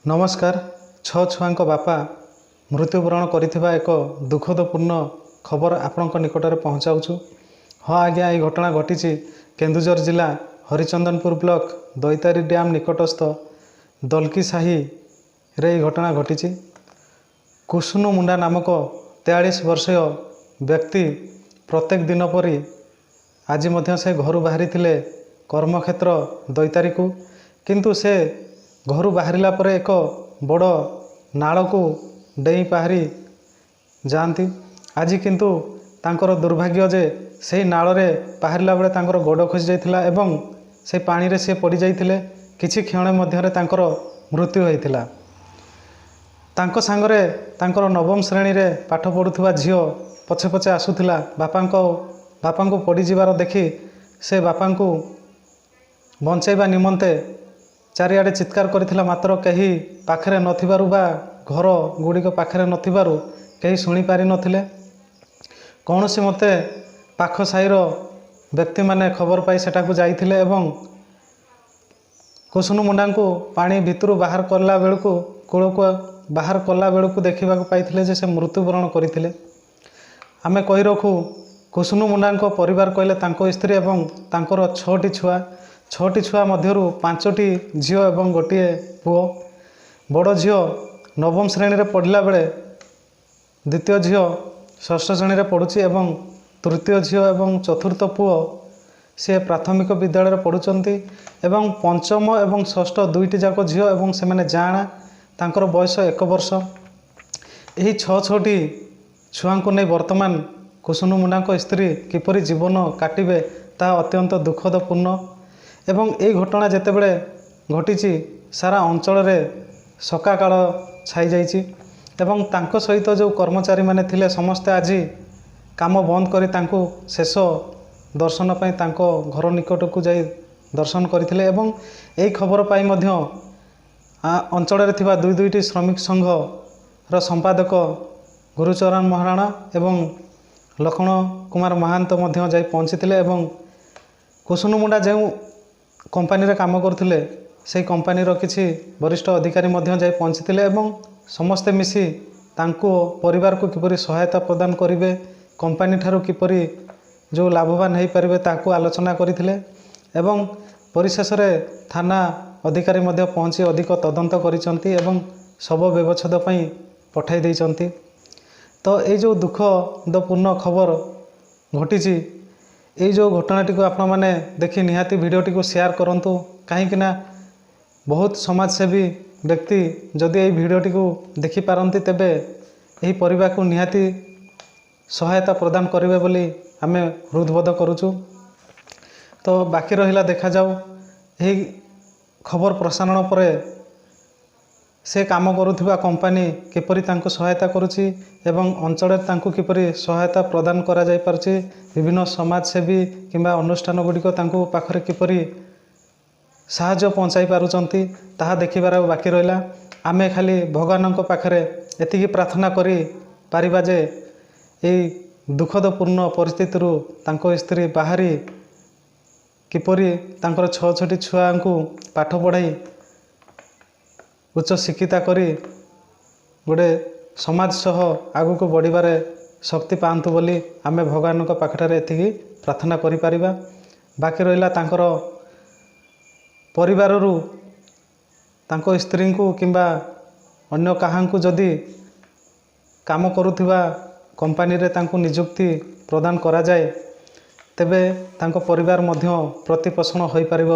ନମସ୍କାର। ଛଅ ଛୁଆଙ୍କ ବାପା ମୃତ୍ୟୁବରଣ କରିଥିବା ଏକ ଦୁଃଖଦପୂର୍ଣ୍ଣ ଖବର ଆପଣଙ୍କ ନିକଟରେ ପହଞ୍ଚାଉଛୁ। ହଁ ଆଜ୍ଞା, ଏହି ଘଟଣା ଘଟିଛି କେନ୍ଦୁଝର ଜିଲ୍ଲା ହରିଚନ୍ଦନପୁର ବ୍ଲକ ଦୈତାରୀ ଡ୍ୟାମ୍ ନିକଟସ୍ଥ ଦଲକି ସାହିରେ ଏହି ଘଟଣା ଘଟିଛି। କୁସୁନୁ ମୁଣ୍ଡା ନାମକ 43 ବର୍ଷୀୟ ବ୍ୟକ୍ତି ପ୍ରତ୍ୟେକ ଦିନ ପରି ଆଜି ମଧ୍ୟ ସେ ଘରୁ ବାହାରିଥିଲେ କର୍ମକ୍ଷେତ୍ର ଦୈତାରୀକୁ। କିନ୍ତୁ ସେ ଘରୁ ବାହାରିଲା ପରେ ଏକ ବଡ଼ ନାଳକୁ ଡେଇଁ ପାହାରି ଯାଆନ୍ତି। ଆଜି କିନ୍ତୁ ତାଙ୍କର ଦୁର୍ଭାଗ୍ୟ ଯେ ସେହି ନାଳରେ ବାହାରିଲା ବେଳେ ତାଙ୍କର ଗୋଡ଼ ଖସି ଯାଇଥିଲା ଏବଂ ସେ ପାଣିରେ ସେ ପଡ଼ିଯାଇଥିଲେ। କିଛି କ୍ଷଣ ମଧ୍ୟରେ ତାଙ୍କର ମୃତ୍ୟୁ ହୋଇଥିଲା। ତାଙ୍କ ସାଙ୍ଗରେ ତାଙ୍କର ନବମ ଶ୍ରେଣୀରେ ପାଠ ପଢ଼ୁଥିବା ଝିଅ ପଛେ ପଛେ ଆସୁଥିଲା। ବାପାଙ୍କୁ ପଡ଼ିଯିବାର ଦେଖି ସେ ବାପାଙ୍କୁ ବଞ୍ଚାଇବା ନିମନ୍ତେ ଚାରିଆଡ଼େ ଚିତ୍କାର କରିଥିଲା। ମାତ୍ର କେହି ପାଖରେ ନଥିବାରୁ ବା ଘର ଗୁଡ଼ିକ ପାଖରେ ନଥିବାରୁ କେହି ଶୁଣିପାରିନଥିଲେ। କୌଣସି ମତେ ପାଖ ସାହିର ବ୍ୟକ୍ତିମାନେ ଖବର ପାଇ ସେଠାକୁ ଯାଇଥିଲେ ଏବଂ କୁସୁନୁ ମୁଣ୍ଡାଙ୍କୁ ପାଣି ଭିତରୁ ବାହାର କଲା ବେଳକୁ, କୂଳକୁ ବାହାର କଲା ବେଳକୁ ଦେଖିବାକୁ ପାଇଥିଲେ ଯେ ସେ ମୃତ୍ୟୁବରଣ କରିଥିଲେ। ଆମେ କହି ରଖୁ, କୁସୁନୁ ମୁଣ୍ଡାଙ୍କ ପରିବାର କହିଲେ ତାଙ୍କ ସ୍ତ୍ରୀ ଏବଂ ତାଙ୍କର 6ଟି ଛୁଆ। 6ଟି ଛୁଆ ମଧ୍ୟରୁ 5ଟି ଝିଅ ଏବଂ ଗୋଟିଏ ପୁଅ। ବଡ଼ ଝିଅ ନବମ ଶ୍ରେଣୀରେ ପଢ଼ିଲା ବେଳେ ଦ୍ୱିତୀୟ ଝିଅ ଷଷ୍ଠ ଶ୍ରେଣୀରେ ପଢ଼ୁଛି ଏବଂ ତୃତୀୟ ଝିଅ ଏବଂ ଚତୁର୍ଥ ପୁଅ ସିଏ ପ୍ରାଥମିକ ବିଦ୍ୟାଳୟରେ ପଢ଼ୁଛନ୍ତି ଏବଂ ପଞ୍ଚମ ଏବଂ ଷଷ୍ଠ ଦୁଇଟି ଯାକ ଝିଅ ଏବଂ ସେମାନେ ଯାଆଁଳା, ତାଙ୍କର ବୟସ 1 ବର୍ଷ। ଏହି 6ଟି ଛୁଆଙ୍କୁ ନେଇ ବର୍ତ୍ତମାନ କୁସୁନୁ ମୁଣ୍ଡାଙ୍କ ସ୍ତ୍ରୀ କିପରି ଜୀବନ କାଟିବେ, ତାହା ଅତ୍ୟନ୍ତ ଦୁଃଖଦପୂର୍ଣ୍ଣ। ଏବଂ ଏହି ଘଟଣା ଯେତେବେଳେ ଘଟିଛି, ସାରା ଅଞ୍ଚଳରେ ଶୋକାକାଳ ଛାଇଯାଇଛି ଏବଂ ତାଙ୍କ ସହିତ ଯେଉଁ କର୍ମଚାରୀମାନେ ଥିଲେ, ସମସ୍ତେ ଆଜି କାମ ବନ୍ଦ କରି ତାଙ୍କୁ ଶେଷ ଦର୍ଶନ ପାଇଁ ତାଙ୍କ ଘର ନିକଟକୁ ଯାଇ ଦର୍ଶନ କରିଥିଲେ। ଏବଂ ଏହି ଖବର ପାଇ ମଧ୍ୟ ଅଞ୍ଚଳରେ ଥିବା ଦୁଇ ଦୁଇଟି ଶ୍ରମିକ ସଂଘର ସମ୍ପାଦକ ଗୁରୁଚରଣ ମହାରଣା ଏବଂ ଲକ୍ଷ୍ମଣ କୁମାର ମହାନ୍ତ ମଧ୍ୟ ଯାଇ ପହଞ୍ଚିଥିଲେ ଏବଂ କୁସୁନୁ ମୁଣ୍ଡା ଯେଉଁ କମ୍ପାନୀରେ କାମ କରୁଥିଲେ, ସେହି କମ୍ପାନୀର କିଛି ବରିଷ୍ଠ ଅଧିକାରୀ ମଧ୍ୟ ଯାଇ ପହଞ୍ଚିଥିଲେ ଏବଂ ସମସ୍ତେ ମିଶି ତାଙ୍କୁ ପରିବାରକୁ କିପରି ସହାୟତା ପ୍ରଦାନ କରିବେ, କମ୍ପାନୀ ଠାରୁ କିପରି ଯେଉଁ ଲାଭବାନ ହୋଇପାରିବେ, ତାହାକୁ ଆଲୋଚନା କରିଥିଲେ। ଏବଂ ପରିଶେଷରେ ଥାନା ଅଧିକାରୀ ମଧ୍ୟ ପହଞ୍ଚି ଅଧିକ ତଦନ୍ତ କରିଛନ୍ତି ଏବଂ ଶବ ବ୍ୟବଚ୍ଛେଦ ପାଇଁ ପଠାଇ ଦେଇଛନ୍ତି। ତ ଏଇ ଯେଉଁ ଦୁଃଖଦପୂର୍ଣ୍ଣ ଖବର ଘଟିଛି, ଏଇ ଯେଉଁ ଘଟଣାଟିକୁ ଆପଣମାନେ ଦେଖି ନିହାତି ଭିଡ଼ିଓଟିକୁ ସେୟାର କରନ୍ତୁ, କାହିଁକିନା ବହୁତ ସମାଜସେବୀ ବ୍ୟକ୍ତି ଯଦି ଏଇ ଭିଡ଼ିଓଟିକୁ ଦେଖିପାରନ୍ତି, ତେବେ ଏହି ପରିବାରକୁ ନିହାତି ସହାୟତା ପ୍ରଦାନ କରିବେ ବୋଲି ଆମେ ହୃଦବୋଧ କରୁଛୁ। ତ ବାକି ରହିଲା ଦେଖାଯାଉ, ଏହି ଖବର ପ୍ରସାରଣ ପରେ ସେ କାମ କରୁଥିବା କମ୍ପାନୀ କିପରି ତାଙ୍କୁ ସହାୟତା କରୁଛି ଏବଂ ଅଞ୍ଚଳରେ ତାଙ୍କୁ କିପରି ସହାୟତା ପ୍ରଦାନ କରାଯାଇପାରୁଛି, ବିଭିନ୍ନ ସମାଜସେବୀ କିମ୍ବା ଅନୁଷ୍ଠାନ ଗୁଡ଼ିକ ତାଙ୍କୁ ପାଖରେ କିପରି ସାହାଯ୍ୟ ପହଞ୍ଚାଇ ପାରୁଛନ୍ତି, ତାହା ଦେଖିବାର ବାକି ରହିଲା। ଆମେ ଖାଲି ଭଗବାନଙ୍କ ପାଖରେ ଏତିକି ପ୍ରାର୍ଥନା କରିପାରିବା ଯେ ଏଇ ଦୁଃଖଦପୂର୍ଣ୍ଣ ପରିସ୍ଥିତିରୁ ତାଙ୍କ ସ୍ତ୍ରୀ ବାହାରି କିପରି ତାଙ୍କର 6ଟି ଛୁଆଙ୍କୁ ପାଠ ପଢ଼ାଇ ଉଚ୍ଚ ଶିକ୍ଷିତା କରି ଗୋଟେ ସମାଜ ସହ ଆଗକୁ ବଢ଼ିବାରେ ଶକ୍ତି ପାଆନ୍ତୁ ବୋଲି ଆମେ ଭଗବାନଙ୍କ ପାଖଠାରେ ଏତିକି ପ୍ରାର୍ଥନା କରିପାରିବା। ବାକି ରହିଲା, ତାଙ୍କର ପରିବାରରୁ ତାଙ୍କ ସ୍ତ୍ରୀଙ୍କୁ କିମ୍ବା ଅନ୍ୟ କାହାଙ୍କୁ ଯଦି କାମ କରୁଥିବା କମ୍ପାନୀରେ ତାଙ୍କୁ ନିଯୁକ୍ତି ପ୍ରଦାନ କରାଯାଏ, ତେବେ ତାଙ୍କ ପରିବାର ମଧ୍ୟ ପ୍ରତିପୋଷଣ ହୋଇପାରିବ।